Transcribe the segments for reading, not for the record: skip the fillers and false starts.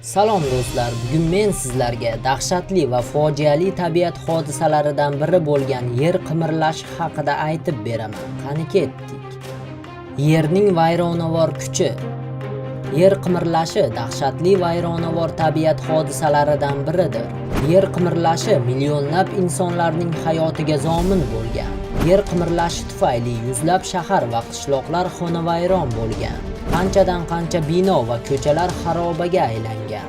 Salom do'stlar, bugun men sizlarga dahshatli va fojiali tabiat hodisalaridan biri bo'lgan yer qimirlashi haqida aytib beraman. Qani, ketdik. Yerning vayronavor kuchi. Yer qimirlashi dahshatli vayronavor tabiat hodisalaridan biridir. Yer qimirlashi millionlab insonlarning hayotiga zomin bo'lgan. Yer qimirlashi tufayli yuzlab shahar va qishloqlar xonavayron bo'lgan. Qanchadan qancha bino va ko'chalar xarobaga aylangan.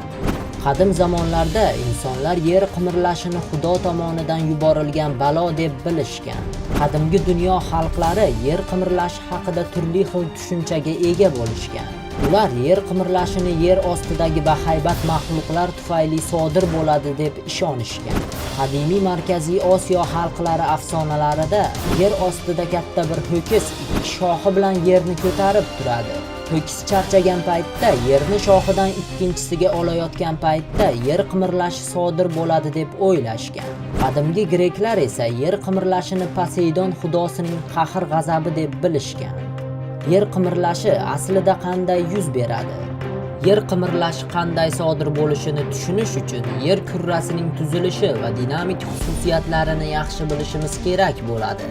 Qadim zamonlarda insonlar yer qimirlashini Xudo tomonidan yuborilgan balo deb bilishgan. Qadimgi dunyo xalqlari yer qimirlashi haqida turli xil tushunchaga ega bo'lishgan. Ular yer qimirlashini yer ostidagi bahaybat maxluqlar tufayli sodir bo'ladi deb ishonishgan. Qadimiy Markaziy Osiyo xalqlari afsonalarida yer ostida katta bir ho'kiz ikki shoxi bilan yerni ko'tarib turadi. Ho'kiz charchagan paytda yerni shoxidan ikkinchisiga olayotgan paytda yer qimirlashi sodir bo'ladi deb o'ylashgan. Qadimgi greklar esa yer qimirlashini Poseydon xudosining qahr-g'azabi deb bilishgan. Yer qimirlashi aslida qanday yuz beradi? Yer qimirlashi qanday sodir bo'lishini tushunish uchun yer kurrasining tuzilishi va dinamik xususiyatlarini yaxshi bilishimiz kerak bo'ladi.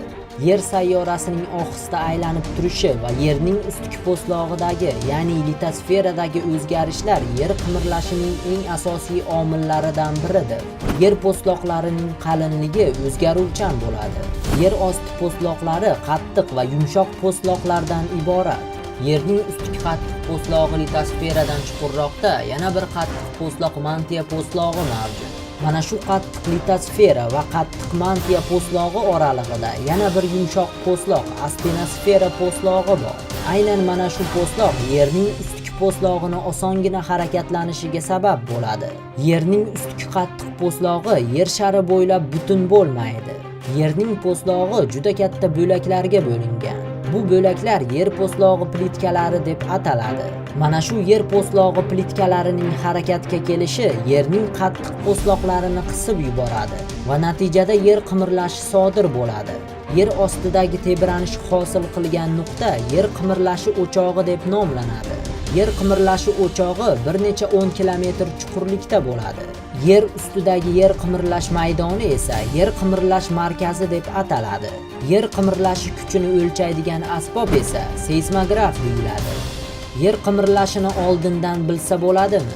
Yer sayyorasining ohista aylanib turishi va yerning ustki po'stlog'idagi, ya'ni litosferadagi o'zgarishlar yer qimirlashining eng asosiy omillaridan biridir. Yer po'stloqlarining qalinligi o'zgaruvchan bo'ladi. Yer osti po'stloqlari qattiq va yumshoq po'stloqlardan iborat. Yerning ustki qattiq po'stlog'i litosferadan chuqurroqda yana bir qattiq po'stloq, mantiya po'stlog'i mavjud. Mana shu qattiq litosfera va qattiq mantiya po'stlog'i oralig'ida yana bir yumshoq po'stloq, astenosfera po'stlog'i bor. Aynan mana shu po'stloq yerning ustki po'stlog'ini osongina harakatlanishiga sabab bo'ladi. Yerning ustki qattiq po'stlog'i yer shari bo'ylab butun bo'lmaydi. Yerning po'stlog'i juda katta bo'laklarga bo'lingan. Bu bo'laklar yer po'stlog'i plitkalari deb ataladi. Mana shu yer po'stlog'i plitkalarining harakatga kelishi yerning qattiq po'stloqlarini qisib yuboradi va natijada yer qimirlashi sodir bo'ladi. Yer ostidagi tebranish hosil qilgan nuqta yer qimirlashi o'chog'i deb nomlanadi. Yer qimirlashi o'chog'i bir necha 10 kilometr chuqurlikda bo'ladi. Yer ustidagi yer qimirlash maydoni esa yer qimirlash markazi deb ataladi. Yer qimirlashi kuchini o'lchaydigan asbob esa seysmograf deyiladi. Yer qimirlashini oldindan bilsa bo'ladimi?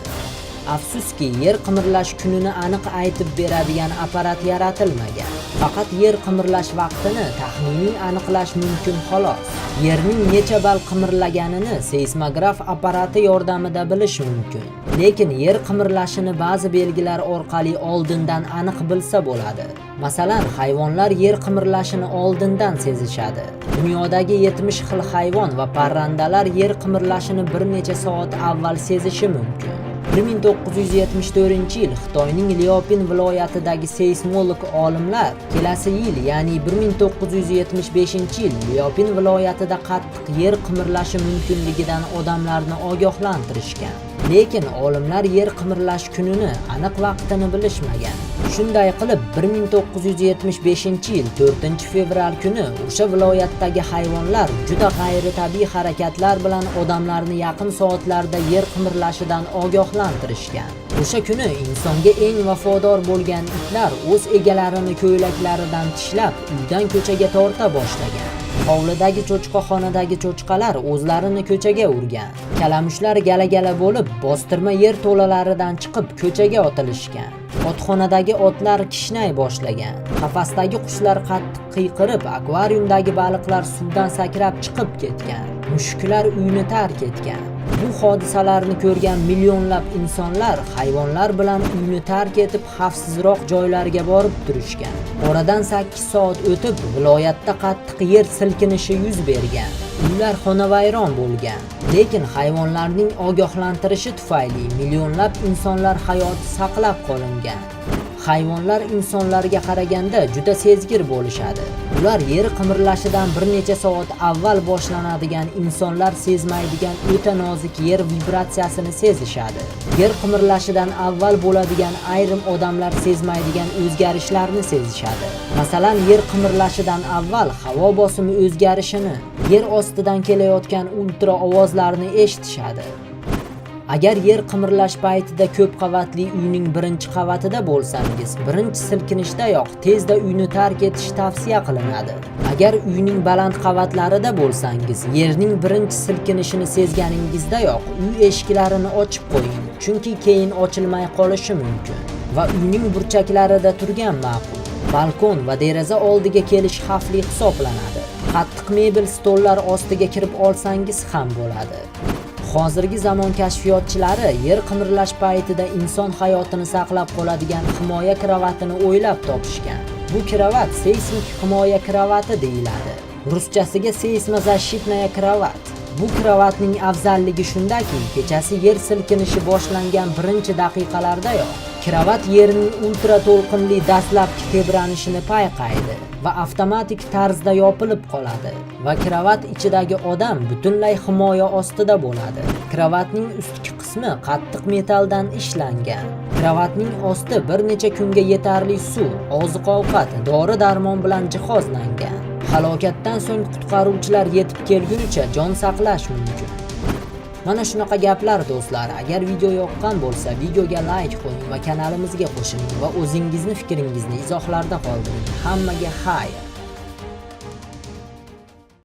Afsuski, yer qimirlash kunini aniq aytib beradigan apparat yaratilmagan. Faqat yer qimirlash vaqtini taxminiy aniqlash mumkin, xolos. Yerning necha bal qimirlaganini seysmograf apparati yordamida bilish mumkin. Lekin yer qimirlashini ba'zi belgilar orqali oldindan aniq bilsa bo'ladi. Masalan, hayvonlar yer qimirlashini oldindan sezishadi. Dunyodagi 70 xil hayvon va parrandalar yer qimirlashini bir necha soat avval sezishi mumkin. 1974-yil Xitoyning Liaoning viloyatidagi seysmolog olimlar kelasi yil, ya'ni 1975-yil Liaoning viloyatida qattiq yer qimirlashi mumkinligidan odamlarni ogohlantirishgan. Lekin olimlar yer qimirlash kunini, aniq vaqtini bilishmagan. Shunday qilib, 1975-yil 4-fevral kuni o'sha viloyatdagi hayvonlar juda g'ayritabiiy harakatlar bilan odamlarni yaqin soatlarda yer qimirlashidan ogohlantirishgan. O'sha kuni insonga eng vafodor bo'lgan itlar o'z egalarini ko'ylaklaridan tishlab, uydan ko'chaga torta boshlagan. Hovlidagi cho'chqaxonadagi cho'chqalar o'zlarini ko'chaga urgan. Kalamushlar gala-gala bo'lib, bostirma yer to'lalaridan chiqib ko'chaga otilishgan. Otxonadagi otlar kishnay boshlagan. Qafasdagi qushlar qattiq qiyqirib, akvariumdagi baliqlar suvdan sakrab chiqib ketgan. Mushuklar uyni tark etgan. Bu hodisalarni ko'rgan millionlab insonlar hayvonlar bilan uyni tark etib, xavfsizroq joylarga borib turishgan. Oradan 8 soat o'tib, viloyatda qattiq yer silkinishi yuz bergan. Uylar xonavayron bo'lgan. Lekin hayvonlarning ogohlantirishi tufayli millionlab insonlar hayoti saqlab qolingan. Hayvonlar insonlarga qaraganda juda sezgir bo'lishadi. Ular yer qimirlashidan bir necha soat avval boshlanadigan, insonlar sezmaydigan o'ta nozik yer vibratsiyasini sezishadi. Yer qimirlashidan avval bo'ladigan, ayrim odamlar sezmaydigan o'zgarishlarni sezishadi. Masalan, yer qimirlashidan avval havo bosimi o'zgarishini, yer ostidan kelayotgan ultra ovozlarni eshitishadi. Agar yer qimirlash paytida ko'p qavatli uyning birinchi qavatida bo'lsangiz, birinchi silkinishdayoq tezda uyni tark etish tavsiya qilinadi. Agar uyning baland qavatlarida bo'lsangiz, yerning birinchi silkinishini sezganingizdayoq uy eshiklarini ochib qo'ying, chunki keyin ochilmay qolishi mumkin. Va uyning burchaklarida turgan ma'qul. Balkon va deraza oldiga kelish xavfli hisoblanadi. Qattiq mebel, stollar ostiga kirib olsangiz ham bo'ladi. Hozirgi zamon kashfiyotchilari yer qimirlash paytida inson hayotini saqlab qoladigan himoya kravatini o'ylab topishgan. Bu kravat seysmik himoya kravati deyiladi. Ruschasiga сейсмозащитная кровать. Bu kravatning afzalligi shundaki, kechasi yer silkinishi boshlangan birinchi daqiqalardayoq kravat yerning ultra to'lqinli dastlabki tebranishini payqaydi va avtomatik tarzda yopilib qoladi va kravat ichidagi odam butunlay himoya ostida bo'ladi. Kravatning ustki qismi qattiq metalldan ishlangan. Kravatning osti bir necha kunga yetarli suv, oziq-ovqat, dori-darmon bilan jihozlangan. Halokatdan so'ng qutqaruvchilar yetib kelgunicha jon saqlash mumkin. Mana shunaqa gaplar, do'stlar. Agar video yoqqan bo'lsa, videoga layk qo'ying va kanalimizga qo'shiling va o'zingizni fikringizni izohlarda qoldiring. Hammaga xayr.